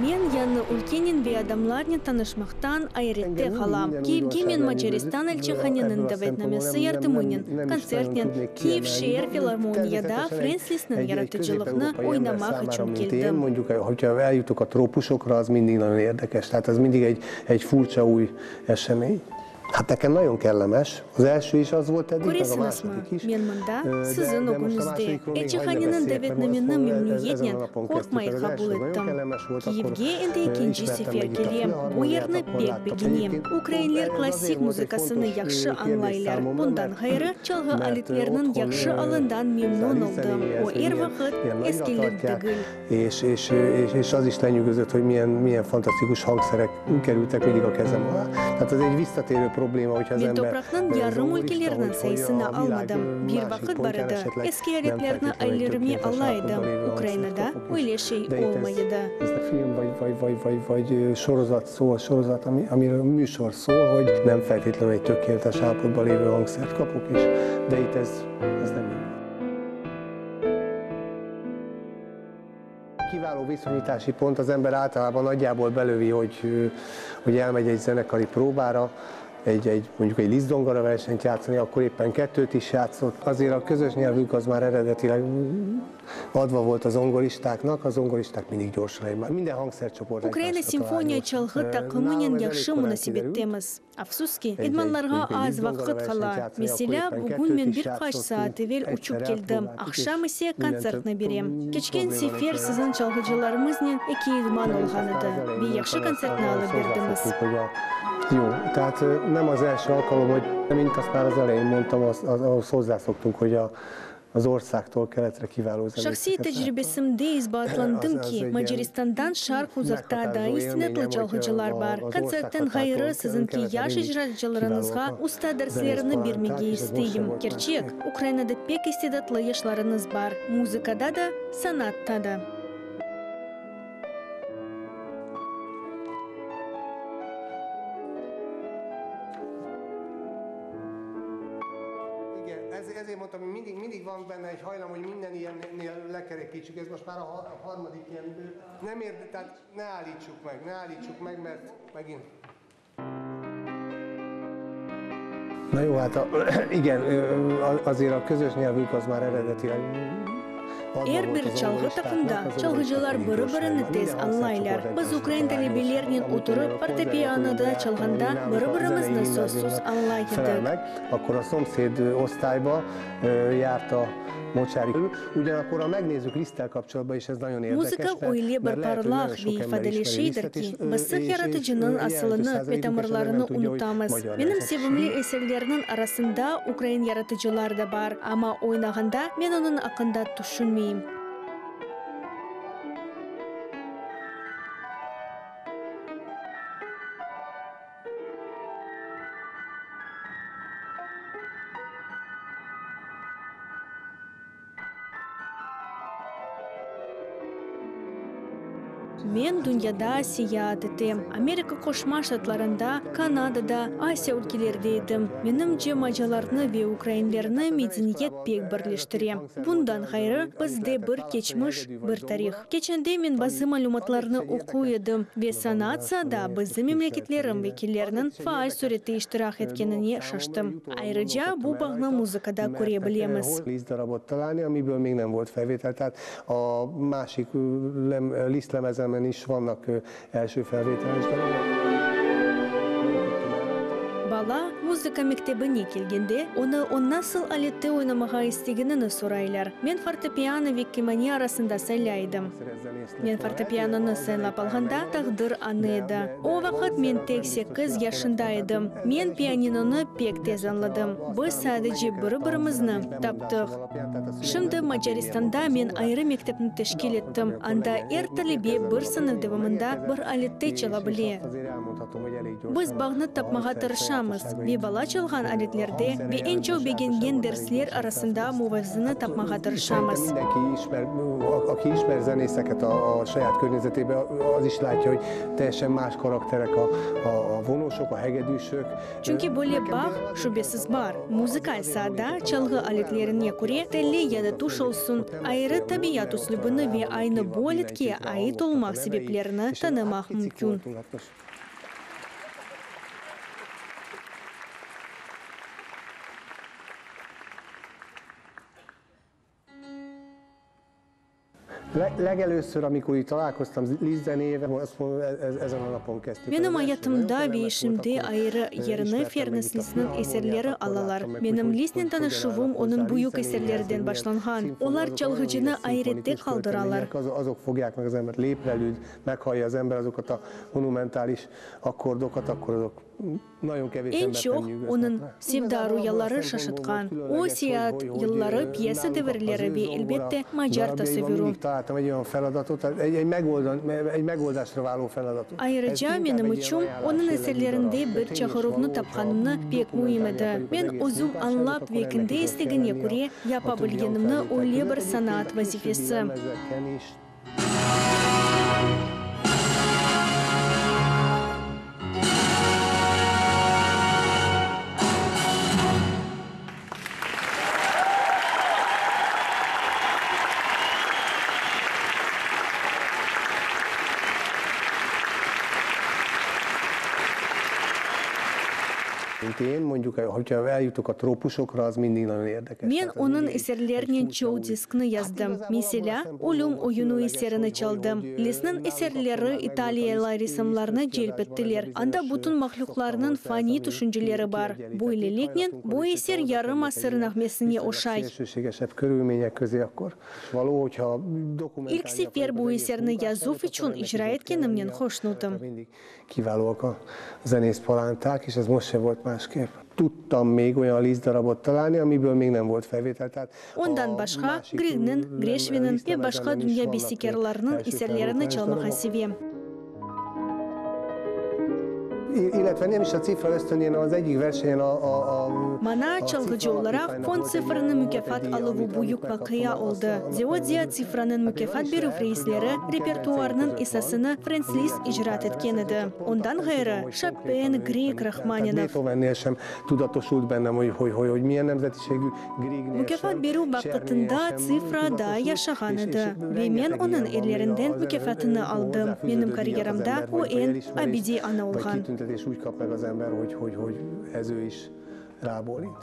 Men yañı ülkenen ve adamlarnen tanışmaqtan ayrette qalam. Kiyevge men Macaristan elçihaneniñ davetnamesi yardımınen, kontsertnen, Kiyev şeer filarmoniyada Frens Listniñ yaratıcılığını oynamaq içün keldim. Hát nekem nagyon kellemes. Az első is az volt eddig, meg a Köresiñizmi, második is. men mında, De, siziñ de most a ögüñizde. másodikról még hagy ne Elçihaneniñ beszéljek, mert davetnameni azt ezen a memnüniyetnen, napon kezdtük qorqmay el. Az qabul első nagyon ettim. kellemes volt, akkor Kiyevge endi ekinci ismertem sefer meg itt a kelem, bu filharmoniát, yerni akkor pek láttam. begenem. Egyébként Ukrainler ez azért klassik volt egy muzıkasını fontos yahşı kérdés añlaylar. számomra, Bundan mert ğayrı, çalğı mert aletleriniñ otthon yahşı alından a memnün Liszt oldım. zenéjéhez, O, hogy er milyen, vaqıt milyen nagyra eskilik tartják, degil. és, és, és, és az is lenyűgözött, hogy milyen, milyen fantasztikus hangszerek kerültek mindig a kezem alá. Tehát ez egy visszatérő probléma, hogyha az Men ember topraqnıñ yarım zongorista, ülkeleriniñ hogy, hogy sayısını a világ almadım. Bir másik vaqıt bar pontján edi, esetleg eski nem aletlerni feltétlenül egy aylarımne tökéletes ala állapotban edim. lévő hangszert Ukrainada kapok, és öyle şey de itt ez, olmay edi. ez a film vagy, vagy, vagy, vagy, vagy sorozat szól, sorozat, ami, amiről műsor szól, hogy nem feltétlenül egy tökéletes állapotban lévő hangszert kapok, és de itt ez, ez nem így. Kiváló viszonyítási pont, az ember általában nagyjából belövi, hogy, hogy elmegy egy zenekari próbára, egy, egy, mondjuk egy Liszt zongora versenyt játszani, akkor éppen kettőt is játszott. Azért a közös nyelvünk az már eredetileg adva volt a zongoristáknak, a zongoristák mindig gyorsan egymás. Minden hangszercsoport Ukraina egymásra talál simfoniya gyorsan. çalğı Nálam taqımınen ez elég yahşı korán kiderült. munasebettemiz. Afsus ki, Egy, egy idmanlarğa mondjuk egy az Liszt zongora vaqıt versenyt qala. játszani, akkor Meselâ, éppen bugün kettőt men is bir qaç játszottunk, saat evel egyszer uçıp keldim, elpróbáltuk, és aqşam ise mindentől kontsertni berem. Keçken probléma sefer nélkül siziñ çalğıcılarıñıznen eki idman De mint olğan azt már edi az elején ve mondtam, yahşı azt, kontsertni ahhoz alıp berdiñiz. hozzászoktunk, hogy a... Jó, tehát nem az első alkalom, hogy mint azt már az elején mondtam, az, az, ahhoz hozzászoktunk, hogy a, az országtól keletre kiváló Şahsiy zenészeket láttam. tecribesimde Az, isbatlandım az ki, egy ilyen Macaristandan şarq uzaqta daa meghatározó istinadlı élményem, hogy çalğıcılar a, bar. az Kontsertten országhatártól ğayrı, siziñki keletre yaş mindig icracılarıñızğa kiválóak a usta zenész derslerini palánták, bermege és ez most sem isteyim. volt Kerçek, másképp. Ukrainada pek istidatlı yaşlarıñız bar, muzıkada da, sanatta da. Igen, ez, ezért mondtam, hogy mindig, mindig van benne egy hajlam, hogy minden ilyennél lekerekítsük. Ez most már a, a harmadik ilyen, nem érde, tehát ne állítsuk meg, ne állítsuk meg, mert megint... Na jó, hát a, igen, azért a közös nyelvünk az már eredetileg adva Er volt bir a çalğı zongoristáknak, taqımda a zongoristák çalğıcılar mindig gyorsan biri-birini egymás. tez Minden añlaylar. hangszercsoport Biz egymásra ukrain talál gyorsan. talebelerinen Amit én oturıp, a konzervatóriumban fortepianoda jártam, çalğanda hogy nálunk a zenei biri-birimizni sözsüz gimnáziumnak añlay felel edik. meg, akkor a szomszéd osztályba járt a Mocsári. Ugyanakkor, ha megnézzük Liszttel kapcsolatban is, ez nagyon érdekes, Muzıka mert, öyle bir mert lehet, hogy parlaq nagyon ve sok ember ifadeli ismeri şeydir Lisztet, ki, és, biz sıq és, és yaratıcınıñ jelentős asılını százalékuk ve esetleg nem tamırlarını tudja, hogy unutamız. magyar Menim nemzet. sevimli eserlerniñ arasında ukrain yaratıcılar da bar, amma oynağanda men onıñ aqqında tüşünmeyim. Men dünyada seyaat etem. Amerika Qoşma Ştatlarında, Kanadada, Asiya ülkelerde edim. Menimce, macalarnı ve ukrainlerni medeniyet pek birleştire. Bundan ğayrı, bizde bir keçmiş, bir tarih. Keçende men bazı malümatlarnı oquy edim ve sanat saada bizim memleketlerim vekilleriniñ faal sürette iştirak etkenine şaştım. Ayrıca, bu bağnı muzıkada köre bilemiz. Liszt darabot találni, amiből még nem volt felvétel. Tehát a másik Liszt lemezemen is vannak első felvételes darabok. Bala muzıka mektebine kelgende, onı o nasıl alette oynamağa istegenini soraylar. Men fortepiano ve kemane arasında saylay edim. Men fortepianonı saylap alğanda, taqdir anı edi. O vaqıt men tek sekiz yaşında edim. Men pianinonı pek tez añladım. Biz sadece biri-birimizni taptıq. Şimdi Macaristanda men ayrı mektepni teşkil ettim, anda er talebe bir sınıf devamında bir alette çala bile. Biz bağnı tapmağa tırışamız, ve bala. Bala çalğan aletlerde ve eñ çoq begengen dersler arasında muvazını tapmağa tırışamız. Çünki böyle bağ, şübesiz, bar. Muzıkal saada, çalğı aletlerine köre, telli ya da tuş olsun, ayrı tabiat üslübini ve aynı bu aletke ait olmaq sebeplerini tanımaq mümkün. Legelőször, amikor így találkoztam Liszt zenéjével, azt mondom, ezen a napon kezdtük. Menim ayatımda ve işimde ayrı yerni Ferenc Listniñ eserleri alalar. Menim Listnen tanışuvım onıñ büyük eserleriden başlanğan. Olar çalğıcını ayrette qaldıralar. Azok fogják meg az embert, léprelőd, meghallja az ember azokat a monumentális akkordokat, akkor azok nagyon kevés Eñ embert çoq nem nyűgöznek onıñ le. Sevda ruyaları şaşırtqan. O, seyaat yılları, pyesa devirleri ve, elbette, macar tasavvurı. Mindig találtam egy olyan feladatot, egy megoldan, egy megoldásra váló feladatot. Ayrıca, menim içün, onıñ eserlerinde bir çağıruvnı tapqanımnı pek müim edi. Men özüm añlap ve kendi istegine köre yapa bilgenimni öyle bir sanaat vazifesi. Mint én, mondjuk, hogyha eljutok a trópusokra, az mindig nagyon érdekes. Men onıñ eserlerinen çoq diskni yazdım. Meselâ, Ölüm oyunı eserini çaldım. Listniñ eserleri italiyalı ressamlarnı celp ettiler, anda bütün mahlüqlarnıñ faniy tüşünceleri bar. Böyleliknen, bu eser yarım asır nağmesine oşay. Szélsőségesebb körülmények közé, akkor való, hogyha İlk dokumentálni sefer akarjuk bu az egész eserni munkásságot, yazuv akkor içün ennek is icra ott kell etkenimnen lennie a hoşnutım. mindig kiválóak a zenész palánták, és ez most se volt másképp. Tudtam még olyan Liszt darabot találni, amiből még nem volt felvétel. Tehát Ondan a başqa, másik Griegniñ, nem Greşvinniñ Liszt ve başqa lemezen nem is dünya vannak bestekârlarınıñ első eserlerini felvételes çalmağa darabok. sevem. Illetve nem is a cifra ösztöndíj, az egyik versenyen a, a, a Maña, a çalğıcı cifra olaraq, alapítványnak fon volt egy, tsifrınıñ volt egy mukâfat díja, aluvı amit, amit büyük megkaptam, vaqia azt, oldı. annak nagyon Zeodia örültem. tsifranıñ Hát még az mukâfat is berüv lehet, hogy reisleri a kedvenceim repertuarnıñ között van, esasını a Ferenc List német icrat munkás etken zenész, edi. csak pont Ondan azt nem tudom, ğayrı, hogy Şopen, konkrétan őt Grieg, nem Tehát Rahmaninov. Beethovennél sem tudatosult bennem, hogy, hogy, hogy, hogy milyen nemzetiségű, Griegnél Mukâfat sem, berüv Czernynél vaqıtında sem tsifra daa tudatosult, yaşağan és, edi és ve men rengeteg onıñ ilyen van még ellerinden a mukâfatını zene aldım. Menim hozzáfűződő díjak az karyeramda ember, o vagy, vagy eñ elismerést, abediy anı vagy olğan. kitüntetést úgy kap meg az ember, hogy, hogy, hogy ez ő is rábólint.